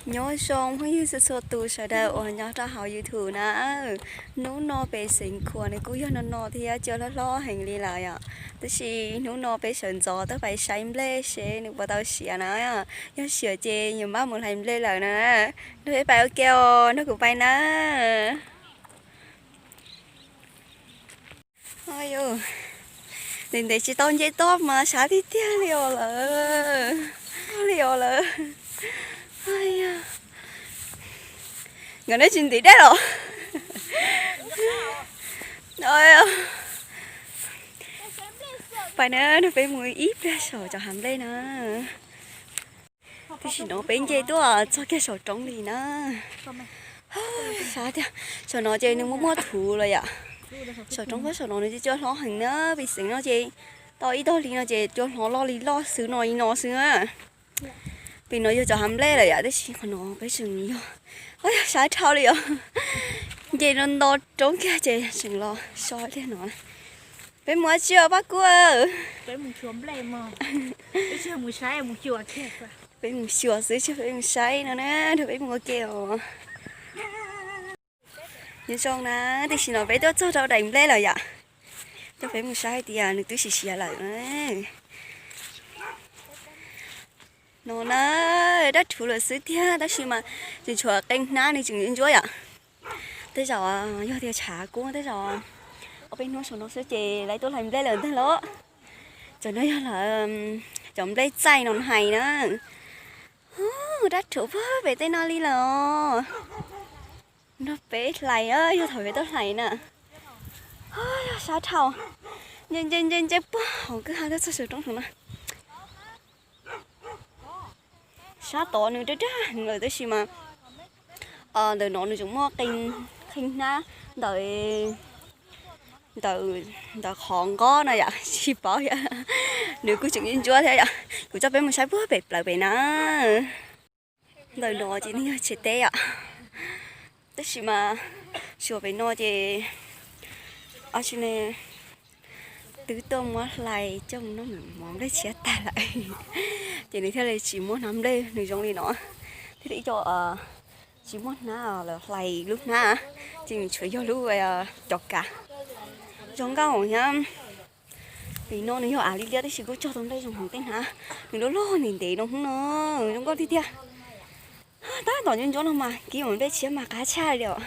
Nyob zoo phooj ywg txhua txhua tus sawv daws uas nyob rau hauv YouTube na. Hnub no pem xeev Khuam nws kuj yog no no thiab cua hlob hlob heev li lawm yom. Tab sis hnub no peb sawv ntxov tuaj pais saib nplej seb nws puas tau siav na. Yog siav ces yuav npaj mus hlais nplej lawm na. Nrog peb pais ua ke os, nrog kuv pais na. Ntev ntev tsis tau nce toj mas sab tiag tiag li os lawm. Li os lawm. Nkawd neb tsis ntim dej los? Pais na, nrog peb mus ib pliag saum cov hav nplej na. Tam sim no peb nce tuaj txog kiag saum roob li na. Sab tiag, saum no ces nws muaj muaj thuv lawm yom. Saum roob pob saum no nws cua hlob heev na, pem xeev no ces tau ib tog hli no ces cua hlob loj li loj xwb no li no xwb na. Pem no yog cov hav nplej lawm yom, tab sis qhov no peb tseem yog, yog sab dhau li os. Nce no nto roob kiag ces tseem los so kiag no. Peb mus dab tsi os Paj Kuj? Peb mus xyuas xwb tsis peb mus saib no na, nrog peb mus ua ke os. Nyob zoo na, tam sim no peb tuaj txog rau daim nplej lawm yom. Coj peb mus saib hais tias nws twb siav siav lawm. No na, dab rhuv lawm xwb tiag tab sis mas tseem tshuav qee hnab nws tseem ntsuab yom. Tej zaum yog tias tshav kub tej zaum ob peb hnub saum no xwb ces lawv tuaj hlais nplej lawm ntag los. Cov no yog lawv cov nplej txaij no hais na. Dab rhuv puag pem tej no li lawm os. Nrog peb hlais, yog thaum peb tuaj hlais na. Yog sab dhau, nce nce nce nce puag hauv kwj ha tuaj txog saum roob saum no. Sab tod nws daj daj heev lawm tab sis mas ntawm no nws tseem muaj qee hnab ntawm, ntawm qhov nqob no yom, tsis paub yom. Nws kuj tseem ntsuab thiab yom. Kuv coj peb mus saib puag pem plawv pem na. Ntawm no ces nws yog tsev teb yom. Tab sis mas xyuas pem no ces ab tsi ne, twb tuaj muab hlais coj mus noj mov nplej tshiab tag lawm, ces nws thiaj li tsis muaj hnab nplej nws zoo li no. Thiaj li ib co tsis muaj hnab lawv hlais lub hnab, ces nws tshuav yog lub cov kav. Zoo nkauj thiab. Pem no nws yog av liab liab tab sis kuj cog tau nplej zoo heev tej hnab. Nws loj loj ntev ntev no hnub no zoo nkauj tiag tiag. Tab tom ntsuab ntsuab no mas kib mus nplej tshiab mas qab tshaj li os.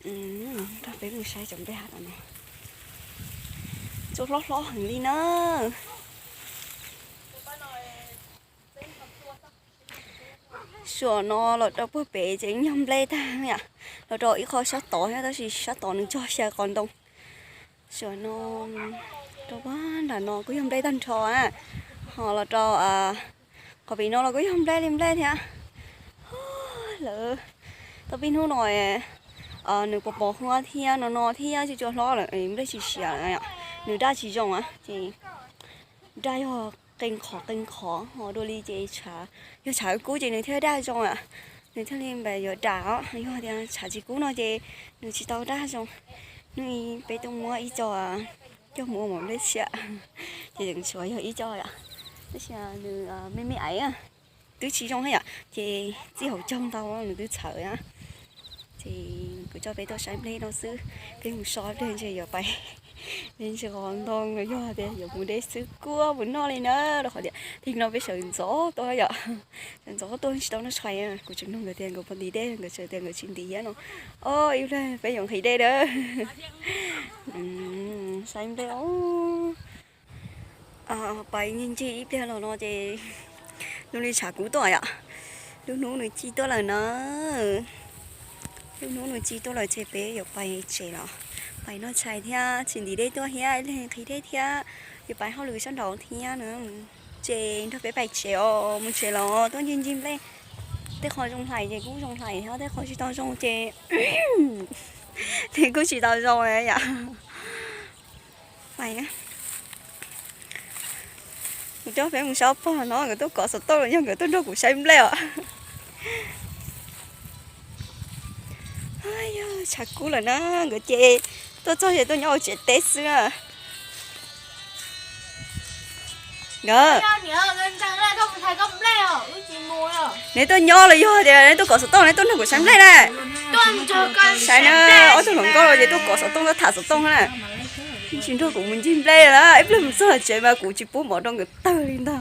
Nrog peb mus saib cov nplej hav no. Cua hlob hlob heev li na. Suam no los rau puag pem ces yog nplej tag yom. Los rau ib qho sab tod thiab tab sis sab tod nws cog xyaw qos ntoo. Suam no rau puag nram no kuj yog nplej tag nrho na. Ho los rau qhov pem no los kuj yog nplej li nplej thiab. Lawv tau pib hnub no nws pos pos huab thiab no no thiab cua cua hlob lawm nplej tsis siav lawm. Nws daj tsis zoo ces daj yog qee qhov qee qhov ho dua li ces tshav, yog tshav kub ces nws thiaj daj zoo. Nws thiaj li npam yuav dam os, yog tias tshav tsis kub no ces nws tsis tau daj zoo. Hnub i peb tuaj muab ib co coj mus ua mov nplej tshiab, ces tseem tshuav yog ib co yom. Tab sis nws me me aiv, twb tsis zoo thiab yom, ces txij hauv caug ntau nws twb txhawv na. Ces kuv coj peb tuaj saib nplej no xwb, peb mus so ib pliag ntshe yuav pais de ntsis qos ntoo los yog tias yuav mus de xwb kuab mus noj li na, rau qhov tias tig no peb sawv ntxov tuaj yom, sawv ntxov tuaj tsis tau noj tshais. Kuv tseem nug nkawd tias nkawd puas ntim dej, nkawd tseem tias nkawd tsis ntim thiab no. O, ib pliag peb yuav nqhis dej na. Saib nplej os. Pais ncig ncig ib pliag los no ces zoo li tshav kub tuaj yom. Lub hnub nws ci tuaj lawm na. Lub hnub nws ci tuaj lawm ces peb yuav pais tsev los, pais noj tshais thiab tsis ntim dej tuaj thiab ib leeg nqhis dej thiab yuav pais hauj lwm sab nraud thiab na. Ces nrog peb pais tsev os, mus tsev los tuaj ncig ncig nplej. Tej qho zoo hlais ces kuj zoo hlais thiab, tej qho tsis tau zoo ces nws kuj tsis tau zoo yom. Pais, kuv coj peb mus saib pog no nkawd tuaj kov xov tooj los yog nkawd tuaj nrog kuv saib nplej os. Yog tshav kub lawm na, nkawd ces tuaj txog ces tuaj nyob hauv tsev teb xwb. Nkawd Neb tuaj nyob los yog tias neb tuaj kov xov tooj, neb tuaj nrog kuv saib nplej na? Saib na, ob tug hluas nkauj los ces tuaj kov xov tooj, tuaj tham xov tooj na. Tsis nrog kuv mus ncig nplej na, ib pliag mus txog tsev mas kuv tsis pub mov rau nkawd tawg li ntag.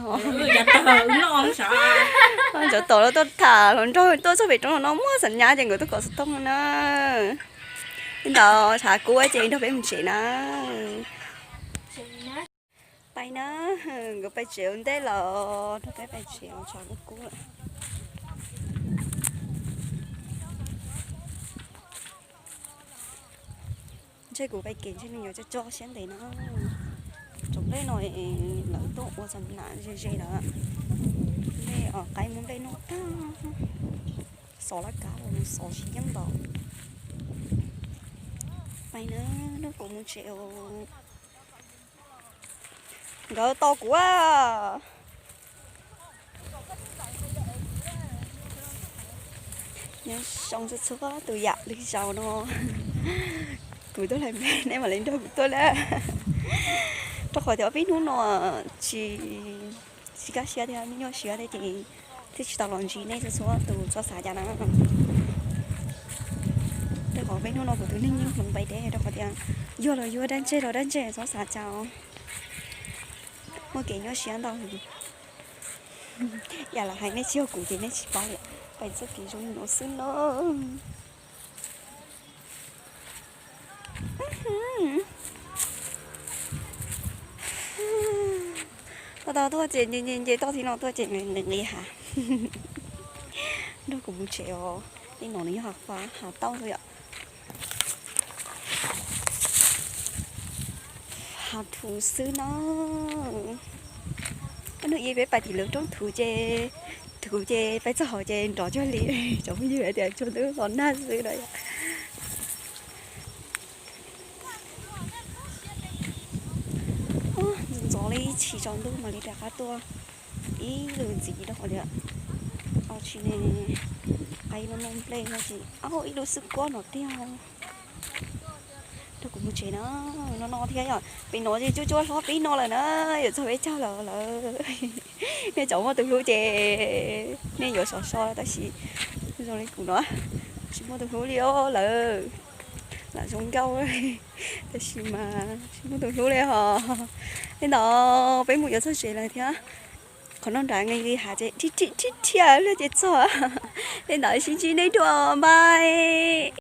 Cov tom los tuaj tham hluas nraug tuaj txog pem roob no muaj xam nyas ces nkawd tuaj kov xov tooj na. Li ntawd tshav kub ces nrog peb mus tsev na. Pais na, nkawd pais tsev ua ntej lawm, nrog peb pais tsev, tshav kub kub lawm. Ntshe kuv pais kev ntshe me nyuam coj coj siab ntev na. Tsoom nplej no lawv tuaj ua xam nyas ze ze lawm. Nplej qaib muab nplej noj tag, xov laj kab los xov tsis yeej ntau. Pais na, nrog kuv mus tsev os. Nkawd tos kuv a. Nyob zoo txhua txhua tus yam li zaus no, kuv tuaj lawm npe nej mam li nrog kuv tuaj na. Rau qhov tias peb hnub no tsis, tsis kaj siab thiab me nyuaj siab thiab ces thiaj tsis tau los ntsib nej txhua txhua tus txhob xav cas na. Rau qhov peb hnub no kuv tus neeg yeej hloov pais deb rau qhov tias yog los yog dab ntseg los dab ntseg txhob xav cas. Muaj kev nyuaj siab ntau. Yam lawv hais nej tsis yog kuv ces nej tsis paub li. Pais txoj kev zoo li no xwb no. Tau tau tuaj ces nce nce toj thib no tuaj ces nqis nqis hav. Nrog kuv mus tsev os. Tej no nws yog hav fab hav tauj xwb yom. Hav thuv xwb no. Hnub ib peb pais tim lawv roob thuv ces, thuv ces pais txog hauv ces nrov cuag li cov phooj ywg hais tias tsuag ntub los nag xwb no. Ntxov li tsis tsaus ntuj mam li rov qab tuaj ib lub ntxiv rau qhov tias tsis ne, qaib loj loj nplej no ces ib lub xwb kuab no tiag. Rau kuv mus tsev na, no no thiab yom, pem no ces cuab cuab hlob pib no lawm na, yuav txog peb caug lawm lawm. Nej cov muaj tus hlub ces nej yuav sov so tab sis zoo li kuv no tsis muaj tus hlub li os lawm. Lam zoo nkauj tab sis mas tsis muaj tus hlub li hos. Li ntawd peb mus yuav txog tsev lawm thiab. Qhov no nrad nqis nqis hav ces rhib rhib rhib rhiaj luag ces txog. Li ntawd sib ntsib nej dua, bye.